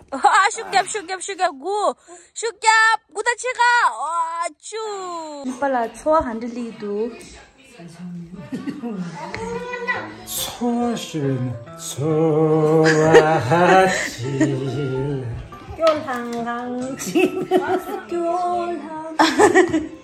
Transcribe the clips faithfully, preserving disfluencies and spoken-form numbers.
ཨ། ཤུགས་རྒྱབ། ཤུགས་རྒྱབ། ཤུགས་རྒྱབ། དགུ། ཤུགས་རྒྱབ། དགུ་དང་ཕྱེད་ཀ། ཨ་ཅུ། པ་ལ་ཚོར་བ་ག་འདྲ་སླེབས་འདུག་ཚོར་བ་ཞུ་བའི་ནི་ཚོར་བ་ཞིག་སྐྱོ་ལྷང་ལྷང་ཅིག་སྐྱོ་ལྷང་།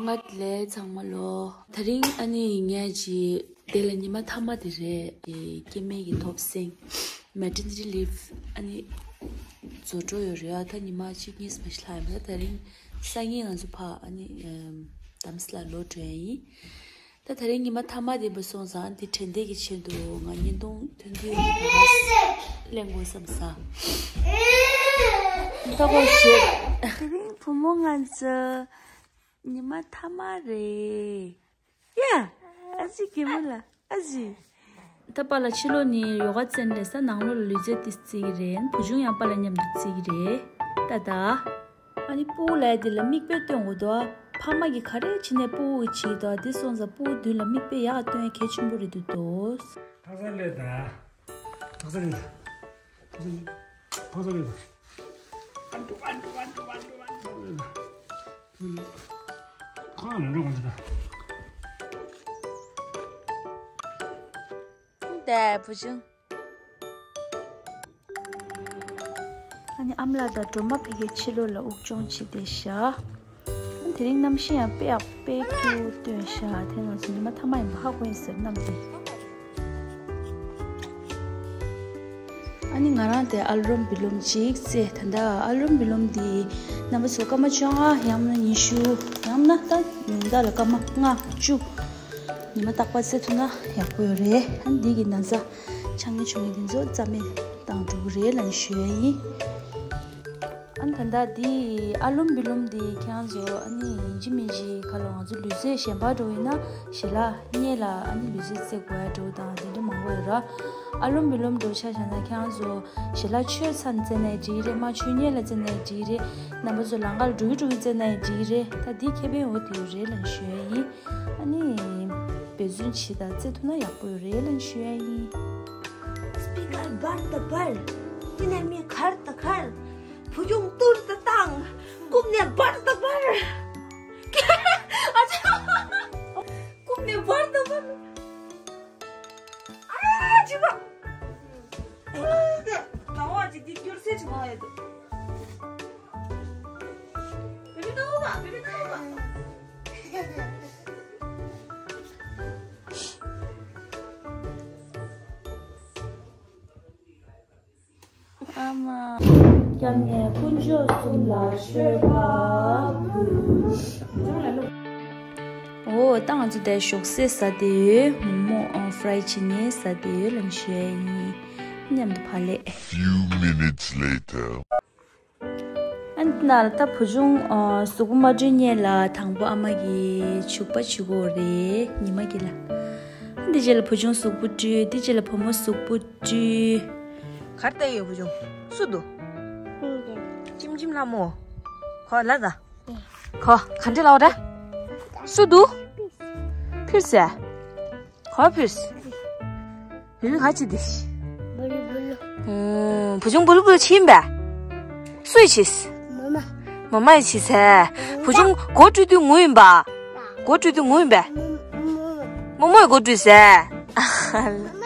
ང་ལས་ཚང་མ་ལོ། དེ་རིང་ཨ་ནི་ངས་ཅི་དེ་ལ་ཉི་མ་མཐའ་མ་དེ་རེད། སྐྱེ་དམན་གྱི་ཐོབ་སེང་། Maternity leave ཨ་ནི་རྫོགས་འགྲོ་ཡོད་རེད། ཨ་ད་ཉི་མ་གཅིག་གཉིས་མ་ཞིག་ལྷག་ཡོད་པ། ད་དེ་རིང་སང་ཉིན་ང་ཚོ་ཕར་ཨ་ནི་དྷ་རམ་ས་ལ་ལོག་འགྲོ་ཡ་ཡིན། ད་དེ་རིང་ཉི་མ་མཐའ་མ་དེ་འབུ་སོང་ཙང་འདི་དྲན་རྟེན་གྱི་ཆེད་དུ་ང་བརྙན་ཐུང་ཐུང་ཐུང་ཞིག་ལེན་དགོས་བསམ་ས། ད་གོ་ཞེས། དེ་རིང་བུ་མོ་ང་ཚོ་ཉི་མ་མཐའ་མ་རེད། ཡ། ཨ་ཅེ་གད་མོ་ལ། ཨ་ཅེ། ད་པཱ་ལགས་ཕྱི་ལོགས་ནས་ཡོ་ག་བཙལ་རེད་ས། ནང་ལོགས་ལ་ལུས་རྩལ་ཏོག་ཙམ་རྩེ་གི་རེད། བུ་ཆུང་ཡང་པཱ་ལགས་མཉམ་དུ་རྩེ་གི་རེད། ད་ད། ཨ་ནི་སྤུ་གུ་ལབ་ཡ་དེ་ལ་མིག་དཔེ་སྟོན་དགོས་འདུག་ཕ་མ་གིས་ག་རེ་བྱས་ནས་སྤུ་གུ་གིས་བྱེད་ཀྱི་འདུག་དེ་སོང་ཙང་སྤུ་གུ་མདུན་ལ་མིག་དཔེ་ཡག་སྟོན་ཡ་གལ་ཆེན་པོ་རེད་འདུག་དོ། ཐག་ས་ལས་ད། ཐག་ས་ལས་ད། ཐག་ས་ལས་ད། ཐག་ས་ལས་ད། ཨ་འདུག་ཨ་འདུག་ཨ་འདུག་ཨ་འདུག་ཨ་འདུག་ཨ་འདུག་ཁོང་ལ་འགྲོ་དགོས་འདུག་ད། བུ་ཆུང་། ཨ་ནི་ཨ་མ་ལགས་དང་སྒྲོལ་མ་ཕ་གིའི་ཕྱི་ལོགས་ལ་དབུགས་སྦྱོང་བྱེད་བསྡད་ཤག་དེ་རིང་གནམ་གཤིས་ཡང་དཔེ་ཡག་དཔེ་སྐྱིད་པོ་སྟོན་ཤག་དེ་ང་ཚོ་ཉི་མ་མཐའ་མ་ཡིན་པ་ཧ་གོ་ཡིན་ཟེར་གནམ་དེ། ཨ་ནི་ང་རང་དེ་ཨ་ལོམ་བི་ལོམ་ཅིག་རྩེ། ད་ལྟ་ཨ་ལོམ་བི་ལོམ་འདི་རྣམ་པ་ཚོ་སྐར་མ་བཅོ་ལྔ་ཡང་ན་ཉི་ཤུ་ཡང་ན་ད་ཉུང་མཐའ་ལ་སྐར་མ་ལྔ་བཅུ་ཉི་མ་རྟག་པར་རྩེ་ཐུབ་ན་ཡག་པོ་ཡོད་རེད། ཨ་ནི་འདི་གི་ན་ཚ་ཆགས་ངེས་བྱུང་མཁན་དེ་ཚོ་རྩ་མེད་བཏང་འགྲོ་གི་རེད་ལབ་ནས་ཞུ་ཡ་ཡིན། ཨ་ནི་ད་ལྟ་འདི་ཨ་ལོམ་བི་ལོམ་འདི་ཁྱེད་རང་ཚོ་ཨ་ནི་ཡིན་གཅིག་མིན་གཅིག་ག་ལ་ང་ཚོ་ལུས་རྩལ་གཞན་པ་འགྲོ་ཡིན་ན་ཞལ་ལག་སྔོན་ལ་ཨ་ནི་ལུས་རྩལ་རྩེ་དགོས་ཡ་འགྲོ་དང་དེ་འདྲ་མང་པོ་ཡོད་ར། ཨ་ལོམ་བི་ལོམ་འགྲོ་ཆ་བཞག་ན་ཁྱེད་རང་ཚོ་ཞལ་ལག་མཆོད་ཚར་ནས་རྩེ་ནའི་འགྲིག་རེད། མ་མཆོད་སྔོན་ལ་རྩེ་ནའི་འགྲིག་རེད། རྣམ་པ་ཚོ་ལམ་ཁ་ལ་འགྲོ་གི་འགྲོ་གི་རྩེ་ནའི་འགྲིག་རེད། ད་འདི་ཁེ་ཕན་འོ་དེ་ཡོད་རེད་ལབ་ནས་ཞུ་ཡ་ཡིན། ཨ་ནི་འབད་བརྩོན་བྱེད་དང་རྩེ་ཐུབ་ན་ཡག་པོ་ཡོད་རེད་ལབ་ནས་ཞུ་ཡ་ཡིན། སྤི་ཀར་འབར་དང་འབར། དེ་ནས་མི་གར་དང་གར། བུ་ཆུང་ཏུར་དང་བཏང་། རྐུབ་ནས་འབར་དང་འབར། ཨ་ཅག་རྐུབ་ནས་འབར་དང་འབར། ཨ་ཅི་བ། ཨ་ཅག་ད་བ་ཅིག་འདི་སྐྱུར་སེ་ཅིག་མ་ཡོད་དོ། བི་བི་ཏོ་བ། བི་བི་ཏོ་བ། ཨ་མ། སྐྱབས་གནས་དཀོན་མཆོག་གསུམ་ལ་མཆོད་པ་ཕུལ། འོ་ད་ང་ཚོ་དེ་ཞོགས་ཟས་ཟ་བསྡད་ཡོད། མོག་མོག་ཨ་ཕ་རའི་བྱས་ནས་ཟ་བསྡད་ཡོད་ལབ་ནས་ཞུ་ཡ་ཡིན། མཉམ་དུ་ཕབ་ལེ། Few minutes later. ཨ་ནི་ད་ལྟ་བུ་ཆུང་ཨ་གཟུགས་པོ་མ་བཀྲུས་སྔོན་ལ་དང་པོ་ཨ་མ་གིས་བྱུག་པ་བྱུག་གི་ཡོད་རེད། ཉི་མ་གི་ལ། ཨ་འདི་རྗེས་ལ་བུ་ཆུང་གཟུགས་པོ་བཀྲུས། འདི་རྗེས་ལ་བུ་མོ་གཟུགས་པོ་བཀྲུས། གར་བལྟས་ཡོད་བུ་ཆུང་། སུ་འདུག་ཅིམ་ཅིམ་ལྷ་མོ། གོ་ལ་ད། གོ་ག་འདྲ་ལབ་ར། སུ་འདུག་ཕིར་སེ། ག་ཕིར། བུ་མོ་ག་ཅི་འདི། བུ་ལུ་བུ་ལུ། ཨོ། བུ་ཆུང་བུ་ལུ་བུ་ལུ་ཕྱིན་པས། སུ་ཡིས་ཕྱིས། མ་མ། མ་མ་ཡིས་ཕྱིས་ཟེར། བུ་ཆུང་མགོ་བཀྲུས་དུས་ངུ་ཡིན་པ། མགོ་བཀྲུས་དུས་ངུ་ཡིན་པས། མ་མ། མ་མོས་མགོ་བཀྲུས་ཟེར། མ་མ།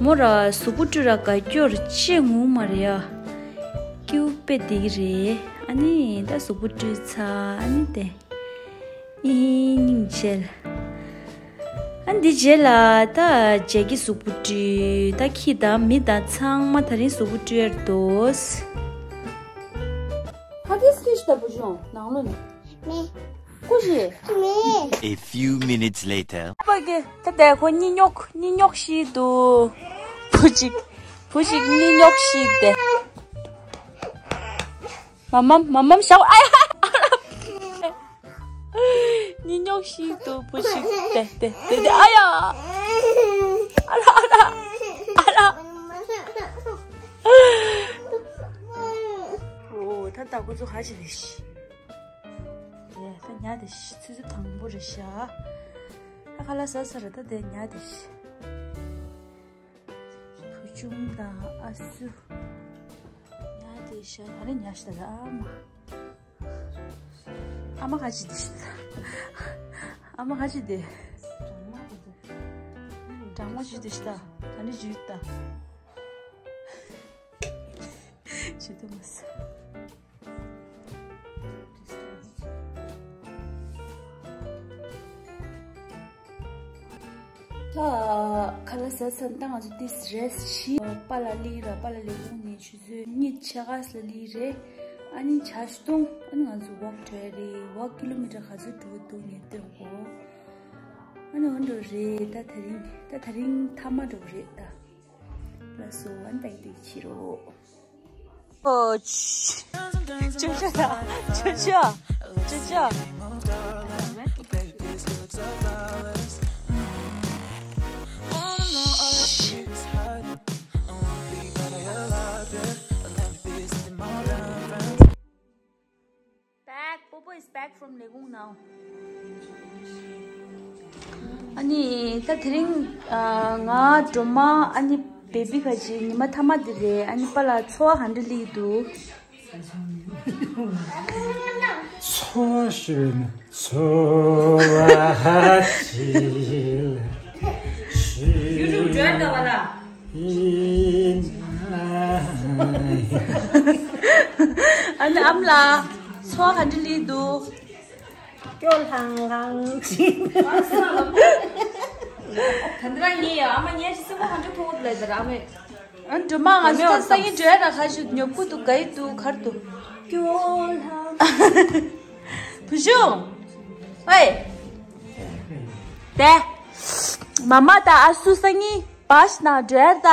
མོ་ར་གཟུགས་པོ་བཀྲུས་ར་དགའ་སྐྱོར་ཅེས་ངུ་མ་རེད་ཡ། སྐྱིད་པོ་དཔེ་བདེ་གི་རེད། ཨ་ནི་ད་གཟུགས་པོ་བཀྲུས་ཚར་ཨ་ནི་དེ། ཨི་སྙིང་རྗེ་ལ། ཨ་འདི་རྗེས་ལ་ད་ཇེ་ཀི་གཟུགས་པོ་བཀྲུས། ད་ཁྱི་དང་མི་དང་ཚང་མ་དེ་རིང་གཟུགས་པོ་བཀྲུས་ཡར་འདུག་ཧ་གིས་སྐྱེས་ཤི་ད་བུ་ཆུང་ནང་ལོགས་ནས། མེ། ཀུ་ཤི། མེ། A few minutes later. པ་གི་ད་དེ་ཁོ་གཉིད་ཉོག་གཉིད་ཉོག་ཤི་འདུག་བུ་གཅིག་བུ་གཅིག་གཉིད་ཉོག་ཤི་དེ། མ་མམ་མ་མམ་ཤའོ་ཨ་ཡ། གཉིད་ཉོག་ཤི་འདུག་བུ་གཅིག་དེ་དེ་དེ་དེ་ཨ་ཡ། ཨ་ར་ཨ་ར་ཨ་ར། ཁོ་ཚོ་ཧ་ཅི་དེ་ཤི། དེ་ད་ཉ་དེ་ཤི་ཚུ་ཚུ་དང་པོ་རེད་ཤག་ད་ཁ་ལག་ཟ་ས་རེད། ད་དེ་ཉ་དེ་ཤི། བུ་ཆུང་དང་ཨ་སུ། ཉ་དེ་ཤི། ད་རེ་ཉ་ཤི་ད་ཨ་མ། ཨ་མ་ཁ་ཅི་དེ་ཤི་ད། ཨ་མ་ཁ་ཅི་དེ། གྲང་མོ་ཅི་དེ་ཤི་ད། ད་ནི་ཇུས་ད། ཇུས་དུ་མ་ས། ད་ཁ་ལག་ཟ་ཚར། ད་ང་ཚོ་ཏིས་རེས་ཤི། པཱ་ལགས་སླེབས་ར། པཱ་ལགས་ལས་ཁུངས་ནས་ཆུ་ཚོད་གཉིས་ཕྱེད་ཀ་ལ་སླེབས་རེད། ཨ་ནི་ཆ་ཞིག་བཏུང་། ཨ་ནི་ང་ཚོ་ཝོག་འགྲོ་ཡ་རེད། ཝོག་ཀི་ལོ་མི་ཊར་ག་ཚོད་འགྲོ་འདུག་ངས་སྟོན་གོ། ཨ་ནི་འོ་འགྲོ་རེད། ད་དེ་རིང་ད་དེ་རིང་མཐའ་མ་འགྲོ་རེད་ད། ལགས་སོ། ཨ་ནི་ད་ཡིན་དེ་ཕྱི་རོ། ཨོ། ཅོ་ཅོ་ཅོ་ཅོ་ཅོ་ཅོ། Back, Popo is back from ལས་ཁུངས་now. ཨ་ནི་ད་དེ་རིང་ང་སྒྲོལ་མ་ཨ་ནི་བེ་བི་ཁ་ཅིག་ཉི་མ་མཐའ་མ་འདི་རེད། ཨ་ནི་པཱ་ལགས་འཚོ་བ་ག་འདྲ་སླེབས་འདུག་འཚོ་བ་ཞེས་པའི་ནི་འཚོ་བ་ཅི་ལ་ཞེས། ཡུ་ཊུབ་འགྲོ་ཡ་འདྲ་བ་ལ། ཨ་ནི་ཨ་མ་ལགས་འཚོ་བ་ག་འདྲ་སླེབས་འདུག་སྐྱོ་ལྷང་ལྷང་ཅིག་ད་འདི་རང་ཉལ་ཡ། ཨ་མ་ཉལ་ཞིག་སེམས་པ་ག་འདྲ་མཐོང་གི་འདུག་ལབ་ད་ར་ཨ་མས། ཨ་འགྲོ་མ་ང་ཚོ་ད་སང་ཉིན་འགྲོ་ཡ་ར། ཁ་ཤུ་ཉོབ་ཀུ་འདུག་ག་ཡི་འདུག་གར་འདུག་སྐྱོ་ལྷང་། བུ་ཆུང་། ཨེ། དེ། མ་མ་དང་ཨ་སུ་སང་ཉིན་བཱས་ནང་འགྲོ་ཡ་ར་ད།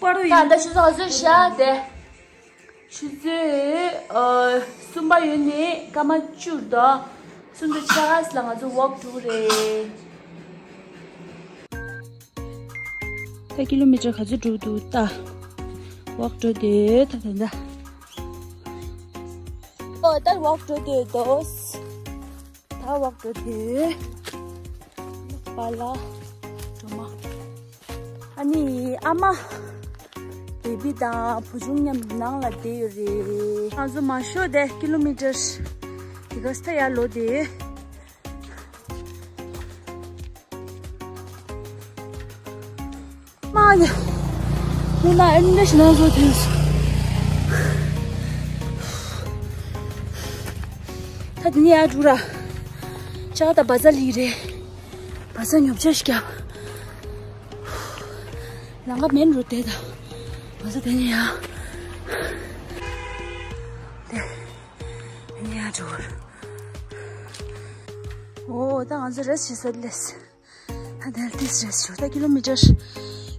པར་ཡིན། ད་ཆུ་ཚོད་ག་ཚོད་ཤག་དེ། ཆུ་ཚོད་ཨ་གསུམ་པ་ཡོད་ནི་སྐར་མ་བཅུ་དང་གསུམ་དང་ཕྱེད་ཀ་ལ་ང་ཚོ་ཝོག་འགྲོ་གི་རེད། ད་ཀི་ལོ་མི་ཊར་ག་ཚོད་འགྲོ་འདུག་ལྟ། ཝོག་འགྲོ་དེ་ད་ད་ད། ཨོ་ད་ཝོག་འགྲོ་དེ་འདུག་ད་ཝོག་འགྲོ་དེ། པཱ་ལགས་སྒྲོལ་མ། ཨ་ནི་ཨ་མ་བེ་བི་དང་བུ་ཆུང་མཉམ་ནང་ལ་བསྡད་ཡོད་རེད། ང་ཚོ་མ་ཤོར་དེ་ཀི་ལོ་མི་ཊར་དེ་ག་ས་ཡར་ལོག་དེ། མ་ཉེ། ཁོ་ན་ཨེ་འདྲ་ཞིག་ན་བཟོ་དུས། ད་དེ་ནས་ཡར་འགྲོ་ར། ཅག་ད་བ་ཛ་ལི་རེད། བ་ཛ་ཉོབ་ཆ་ཞིག་རྒྱབ། ལང་ཀ་མེན་རོ་དེ་ད། བ་ཛ་དེ་ནས་ཡར། དེ། དེ་ནས་ཡར་འགྲོ་ར། ཨོ་ད་ང་ཚོ་རེས་བྱེད་ས་ལས། ད་དེར་ཏིས་རེས་ཞུ། ད་ཀི་ལོ་མི་ཊར།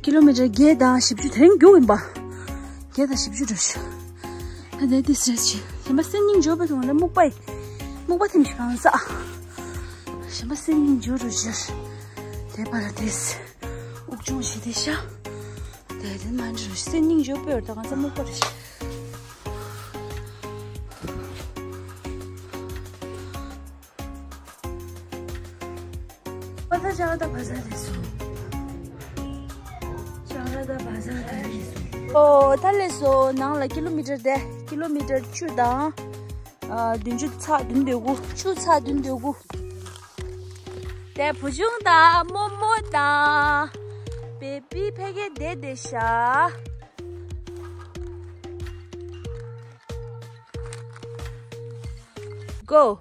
ཀི་ལོ་མི་ཊར་བརྒྱད་དང་བཞི་བཅུ་དེ་རིང་རྒྱུག་ཡིན་པ། བརྒྱད་དང་བཞི་བཅུ་འགྲོ་ཞུ། ད་དེར་ཏིས་རེས་ཞུ། གཞན་པ་སེམས་སྙིང་རྗེ་པོ་ཐོང་ན་སྨུག་པ། སྨུག་པ་ཐིམ་ཞིག་གང་ཟག་གཞན་པ་སེམས་སྙིང་རྗེ་རུ་ཞུ། དེ་པར་ཏིས། དབུགས་ཆུང་ཞིག་དེ་ཤ། དེ་དེ་མ་འགྲོ་སེམས་སྙིང་རྗེ་པོ་ཡོད་ད་གང་ཟག་སྨུག་པ་རེ་ཞུ། པ་ད་ཅང་ད་བ་ཟ་རེད་སོ། ཅང་ད་བ་ཟ་ད་རེད་སོ། ཨོ་ད་ལས་སོ་ནང་ལ་ཀི་ལོ་མི་ཊར་དེ་ཀི་ལོ་མི་ཊར་བཅུ་དང་ཨ་བདུན་ཅུ་ཚག་བདུན་དོ་དགུ། བཅུ་ཚག་བདུན་དོ་དགུ། དེ་བུ་ཆུང་དང་རྨོ་མོ་དང་བེ་བི་ཕ་གི་བསྡད་བསྡད་ཤག Go.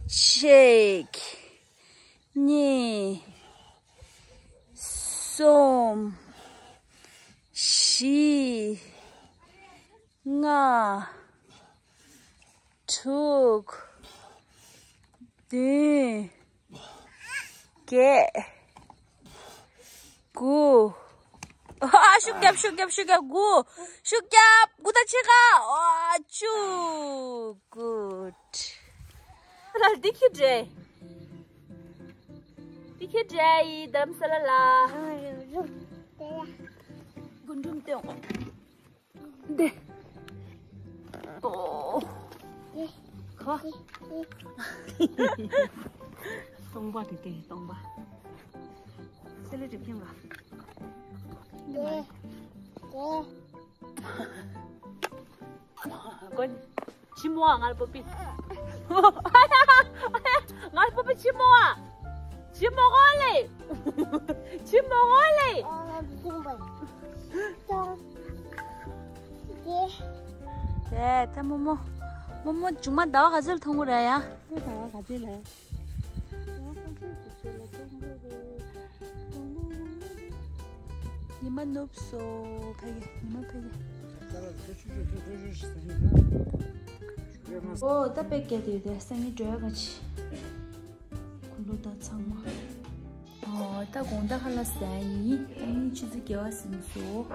གཅིག་གཉིས། གསུམ། བཞི། ལྔ། དྲུག་བདུན། བརྒྱད། དགུ། ཨ་ཤུགས་རྒྱབ་ཤུགས་རྒྱབ་ཤུགས་རྒྱབ། དགུ་ཤུགས་རྒྱབ། དགུ་དང་ཕྱེད་ཀ་ཨ་བཅུ། Good. ལ་འདི་ཁྱི་འདྲེ། འདི་ ཁྱེད་འདྲ་ཡི་དམ་ས་ལ་ལ། རྒུན་འབྲུམ་སྟོན། འདི། ཏོ། ཁོ། སྟོང་པ་དེ་དེ་སྟོང་པ། སེ་ལེ་གྲིབ་ཁྱིམ་ལ། འདི་མ་རེད། ཀོན། ཆི་མོ་ཨ་ངར་པོ་པི། ངར་པོ་པི་ཆི་མོ་ཨ། ཆི་མོ་གོ་ལེ། ཆི་མོ་གོ་ལེ། དེ་ད་མོ་མོ། མོ་མོ་ཇུ་མ་ཟླ་བ་ག་ཚོད་ལ་མཐོང་གི་རེད་ཡ། ཟླ་བ་ག་ཚོད་ལ། ཉི་མ་ནུབ་སོང་ཕ་གི། ཉི་མ་ཕ་གི། ཨོ་ད་དཔེ་སྐད་དེ་ཡོད་དེ་སང་ཉིན་འགྲོ་ཡ་ག་ཆི། ཁུ་ལོ་ད་ཚང་མ། ཨོ་ད་དགོང་དག་ཁ་ལག་ཟ་ཡིན། ཨ་ནི་ཆུ་ཚོད་བརྒྱད་པ་ཟིན་སོང་།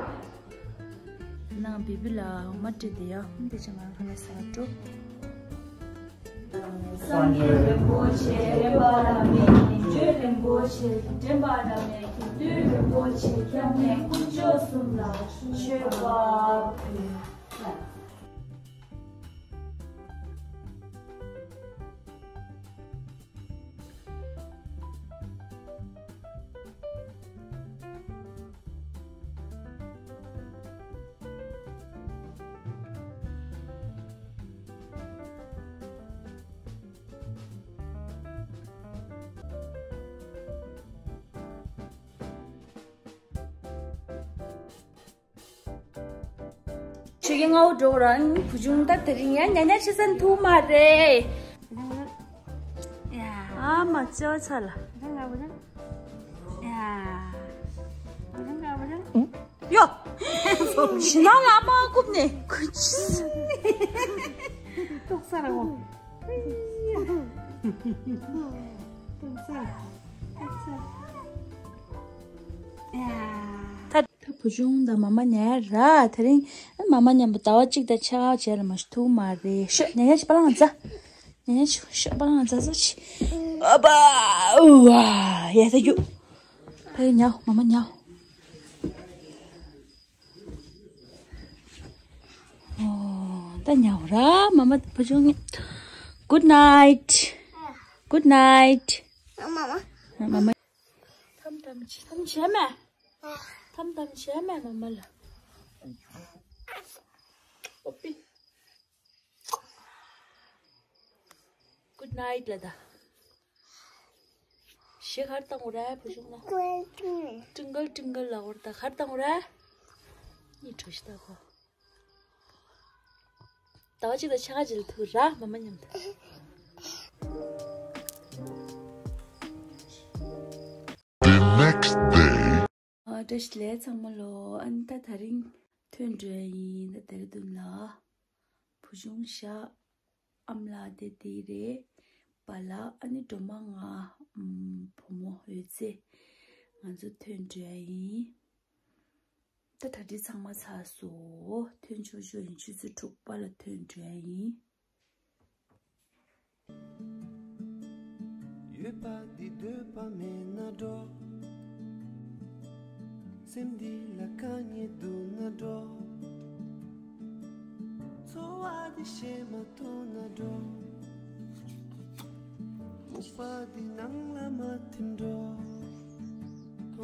ནང་བི་བི་ལ་འོ་མ་སྤྲད་དེ་ཡ། འདི་ཅང་ང་ཁ་ལག་ཟ་འགྲོ། སངས་རྒྱས་རིན་པོ་ཆེ་དྲན་པ་བླ་མེད་ཀྱི། ཆོས་རིན་པོ་ཆེ་དྲན་པ་བླ་མེད་ཀྱི། ལུས་རིན་པོ་ཆེ་སྐྱབས་གནས་དཀོན་མཆོག་གསུམ་ལ་མཆོད་པ་ཕུལ། ཆུ་གི་ང་འུ་འགྲོ་ར། བུ་ཆུང་ད་དེ་རིང་ཡ་ཉ་ཉ་ཆི་སན་ཐུག་མ་རེད། ཡ་ཨ་མ་ཅོ་ཆ་ལ། ཡ་ཡོ། ཞི་ན་ལ་མ་ཀུབ་ནས་ཁུ་ཆི། ཏོག་ས་ར་འོ། ཏོག་ས་ར། ཏོག་ས་ར། ཡ། ད་ད་བུ་ཆུང་དང་མ་མ་ཉལ་ར། དེ་རིང་མ་མ་མཉམ་པོ་ཟླ་བ་གཅིག་དང་ཕྱེད་ཀ་བྱས་ལ་མ་ཤི་ཐུག་མ་རེད། ཤོད་ཉལ་ཉལ་ཤི་པ་ལང་ཛ། ཉལ་ཉལ་ཤི་ཤོད་པ་ལང་ཛ་ཛ་ཤི། ཨ་པ་ཨུ་ཨ་ཡ་ད་རྒྱུ། ཕ་གི་ཉལ་མ་མ་ཉལ། ཨོ་ད་ཉལ་ར་མ་མ་བུ་ཆུང་ངས། Good night. Good night. མ་མ། ཐམ་ཐམ་བྱེད་ཐམ་བྱེད་མེད། ཐམ་ཐམ་བྱས་མེད་མ་མ་ལ། ཨོ་པི། Good night ལ་ད། ཞེ་གར་བཏང་འོ་ར་བུ་ཆུང་ལ། ཀྲིང་ཀལ་ཀྲིང་ཀལ་ལ་འོ་ར་ད་གར་བཏང་འོ་ར། གཉིད་བྲོ་ཞིག་ད་ཁོ། ཟླ་བ་གཅིག་དང་ཕྱེད་ཀ་ཅིག་ལ་ཐུག་ར་མ་མ་མཉམ་དུ། The next day. ཨ་བཀྲ་ཤིས་བདེ་ལེགས་ཚང་མ་ལོ། ཨ་ནི་ད་དེ་རིང་ཐོན་འགྲོ་ཡ་ཡིན་ད་དེ་རིང་དུ་ལ། བུ་ཆུང་ཤ། ཨ་མ་ལགས་དེ་དེ་རེད། པཱ་ལགས་ཨ་ནི་སྒྲོལ་མ་ང་། ཨམ། བུ་མོ་འོད་ཟེར། ང་ཚོ་ཐོན་འགྲོ་ཡ་ཡིན། ད་གྲ་སྒྲིག་ཚང་མ་ཚར་སོང་། ཐོན་ཆོག་ཆོག་ཡིན། ཆུ་ཚོད་དྲུག་པ་ལ་ཐོན་འགྲོ་ཡ་ཡིན། ཡོད་པ་འདི་འདོད་པ་མེད་ན་འགྲོ། སེམས་འདི་ལ་དཀའ་ངལ་འདུག་ན་འགྲོ། འཚོ་བ་འདི་ཞེ་མ་ཐུང་ན་འགྲོ། སྨུག་པ་འདི་ནང་ལ་མ་ཐིམ་འགྲོ།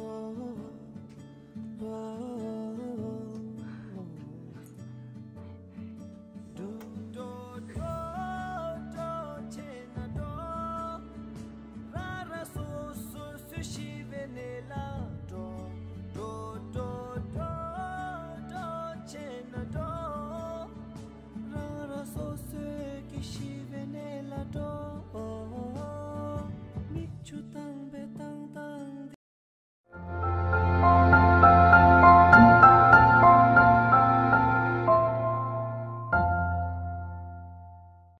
ཨོ། ཨོ།